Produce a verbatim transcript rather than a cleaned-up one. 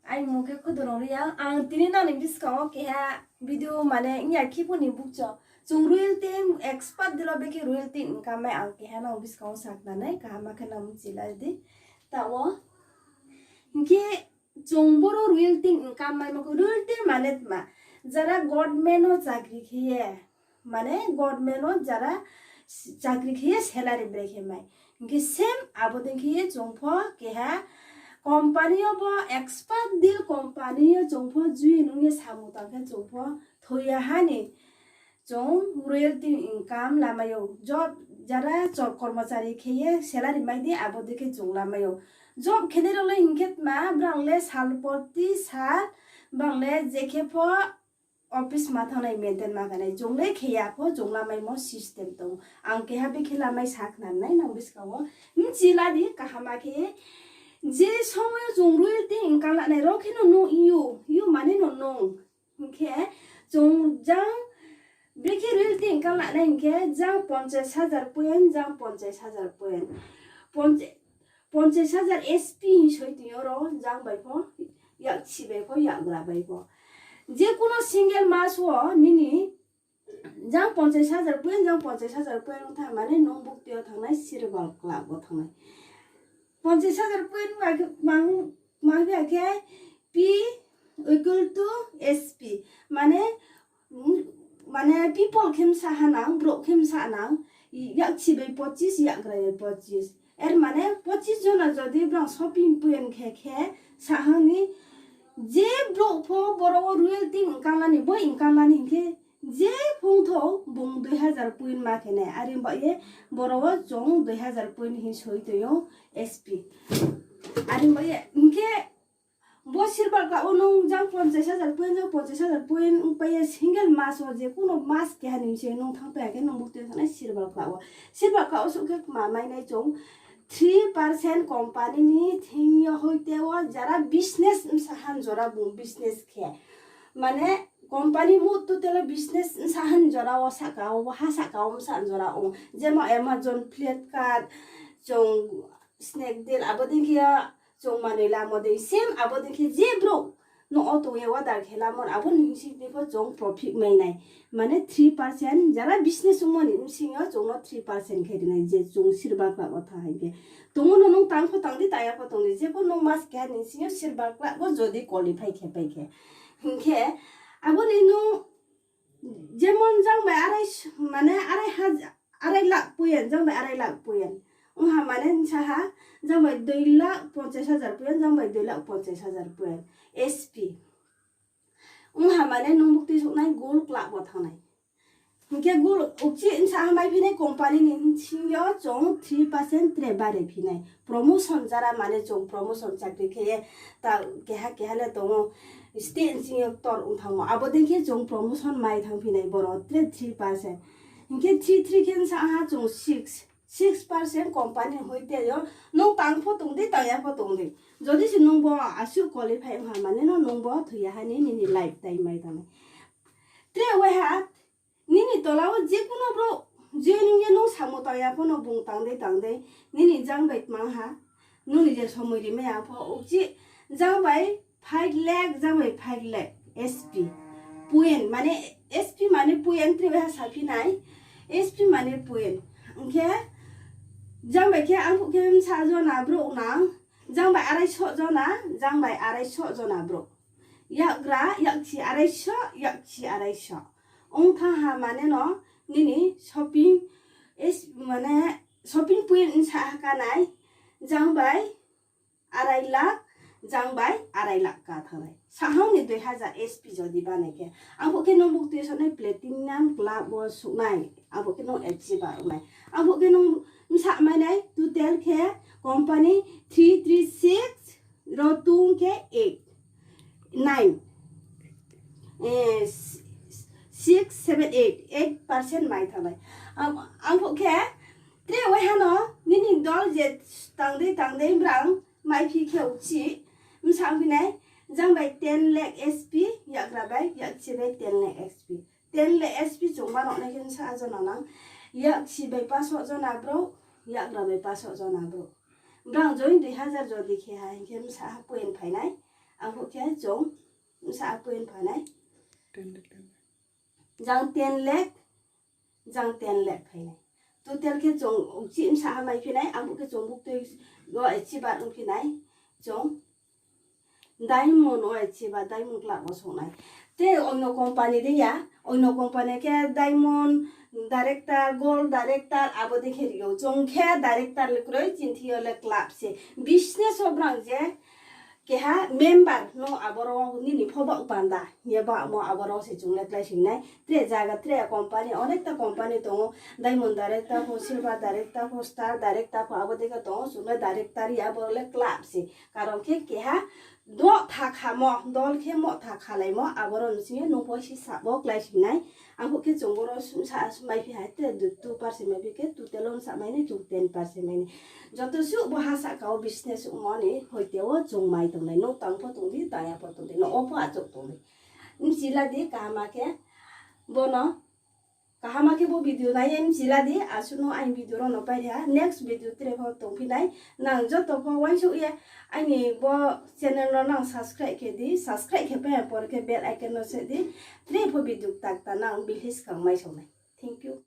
Aini mung khe Khudurung Reang. Ang tini nang ni buskang wo keha video mane ongya khe pho ni bukcho. Chung royalty expert deal wo bekhe royalty income mai ang keha nang buskang wo sakhnanai, kaham khe nang mchila di. Taoh wo hing khe chung boro royalty income maimo khe, royalty mane tma, jara government wo chakri khe ye, mane government wo jara chakri khe ye salary brekhe mai. Hing khe same abo dei khe ye chung pho keha company yo bo expert deal company yo chung pho join ong ye samung tang khe chung pho thoi ya ha ni chung royalty income lamai ou. Job jara kormochari khe ye salary mai di abo dei khe chung lamai ou. Job khenai rao le hing khe tma, brang le sal porti sal, brang le je khe pho office ma thanng nai, maintain ma khe nai, chung le khe ya pho chung lamaimo system tong ou. Ang keha bekhe lamai sakhnanai nang buskang wo. Mchila di kaham khe, je somoi yo chung royalty income lanai rao khe no nung yo, yo mane no nung. Hing khe chung jang bekhe royalty income lanai hing khe jang ponchas hajar point, jang ponchas hajar point. Ponchas hajar S P hing soi tong yo ro, jang bai pho, yaksi bai pho, yakgra bai pho. Je kuno single mas wo nini jang ponchas hajar point, jang ponchas hajar point ong tha mane nung bukti yo thanng nai, silver club wo thanng nai. Ponchas hajar point ma khe, ma khe P equal to S P. Mane, mane people khe bsa ha nang, brouh khe bsa nang, yaksi bai pochis, yakgra bai pochis. Er mane pochis jona jodi brang shopping point khe khe, sahang ni je brouh pho boro wo royalty income lani, bo income lani hing khe, je phung thou bung dui hajar point ma khe nai. Are ba ye boro wo chung dui hajar point hing soi tong ou S P. Are ba ye hing khe bo silver club wo nung jang ponchas hajar point, jang ponchas hajar point ongpai ye single mas wo je kuno mas keha ni bsing nung thanngpai ya khe nung bukti thanng nai silver club wo. Silver club wo suh khe kma mai nai chung three percent company ni thing yo hoite wo jara business bsa han jora bung business khe. Mane company mo total business bsa han jora wo sahka wo, ha sahka wo bsa han jora ong. Jemo Amazon, Flipkart, chung Snapdeal, abo dei khe chung manoi lamo dei same abo dei khe je brouh no auto ye order khe lamo, abo ni bsing ni pho chung profit mai nai. Mane three percent, jara business ongmo ni bsing yo chung no three percent khe ri nai, je chung silver club wo thanng hai khe. Tong ou no nung tang pho tang di, tang ya pho tong di, je pho nung mas keha ni bsing yo silver club wo jodi qualify khe pai khe. Hing khe, abo ni nung jemon jang bai arai, mane arai lakh point, jang bai arai lakh point. Ong ha mane bsa ha, jang bai dui lakh ponchas hajar point, jang bai dui lakh ponchas hajar point. S P. Ong ha mane nung bukti souh nai gold club wo thanng nai. Hing khe gold, uchih bsa ha maiphi nai company ni bsing yo chung three percent tre bare phi nai. Promotion jara mane chung promotion chakri khe ye, ta keha keha le tong ou, state bsing yo ktor ong thanng ou. Abo dei khe chung promotion mai thanngphi nai boro tre three percent. Hing khe three three khe bsa ha chung six, six percent company hoite yo, nung tang pho tong di, tang ya pho tong di. Jodi se nung bo asuh qualify ong ha mane no nung bo thoi ya ha ni nini life time mai thanng nai. Tre waiha, nini tola wo je kuno brouh, je nung ye nung samung tang ya pho no bung tang dei tang dei, nini jang bai tmang ha, nung ni je somoi rimai ya pho, uchih jang bai five lakh, jang bai five lakh S P. Point, mane S P mane point tre waiha saphi nai, S P mane point. Hing khe, jang bai khe, arphuh khe bsa jona brouh nang, jang bai arai so jona, jang bai arai so jona brouh. Yakgra, yaksi arai so, yaksi arai so. Ong thanng ha mane no, nini shopping, mane shopping point bsa ha ka nai, jang bai arai lakh, jang bai arai lakh ka thanng nai. Sahang ni dui hajar S P jodi banai khe. Arphuh khe nung bukti so nai platinum club wo suh nai. Arphuh khe nung achiever ong nai. Arphuh khe nung bsa mai nai total khe company three three six, ro tung khe eight, nine, six, seven, eight, eight percent mai thanng nai. Arphuh khe tre waiha no nini dol je tang dei tang dei brang maiphi khe uchih bsa phi nai, jang bai ten lakh S P, yakgra bai yaksi bai ten lakh S P. Ten lakh S P chung bano nai khe bsa jona nang, yaksi bai paso jona brouh, yakgra bai paso jona brouh. Brang join dui hajar jodi khe ha hing khe bsa ha point phai nai. Ang phuh khe chung bsa point pha nai. Jang ten lakh, jang ten lakh phai nai. Total khe chung uchih bsa ha mai phi nai, ang phuh khe chung buktui go achiever ong phi nai. Chung diamond wo achiever, diamond club wo song nai. Te oino company de ya, oino company khe diamond director, gold director, abo dei khe ri ou. Chung khe director le kroi, chini thing yo le club se. Business wo brang je keha member no aboro nini pho baoh panda hing ye baohmo aboro se chung le klái sing nai. Tre zaga, tre company, onekta company tong ou. Diamond director pho, silver director pho, star director pho, abo dei khe tong ou, chung le director ya, aboro le club se. Karon khe keha do tha khamo, dol khe mo tha khalaimo, aboro ni sing ye nung pho sisa bo klái sing nai. Ang phuh khe chung boro sa mai phi hai te, two percent mai phi khe total wo sa mai nai, chung ten percent mai nai. Joto suh bo ha sahka wo business ongmo ni hoite wo chung mai tongnai. Nung tang pho tong di, tang ya pho tong di, no o pho achouh tong di. Bchi la di, kaham khe bono, kaham khe bo video nai ye bchi la di, asuh no aini video rao no pai ha, next video tre pho tong phi nai. Nang joto pho uaingsouh ye aini bo channel no nang subscribe khe di, subscribe khe pai ya por khe bell icon no se di, tre pho video kta kta nang bihih skang mai song nai. Thank you.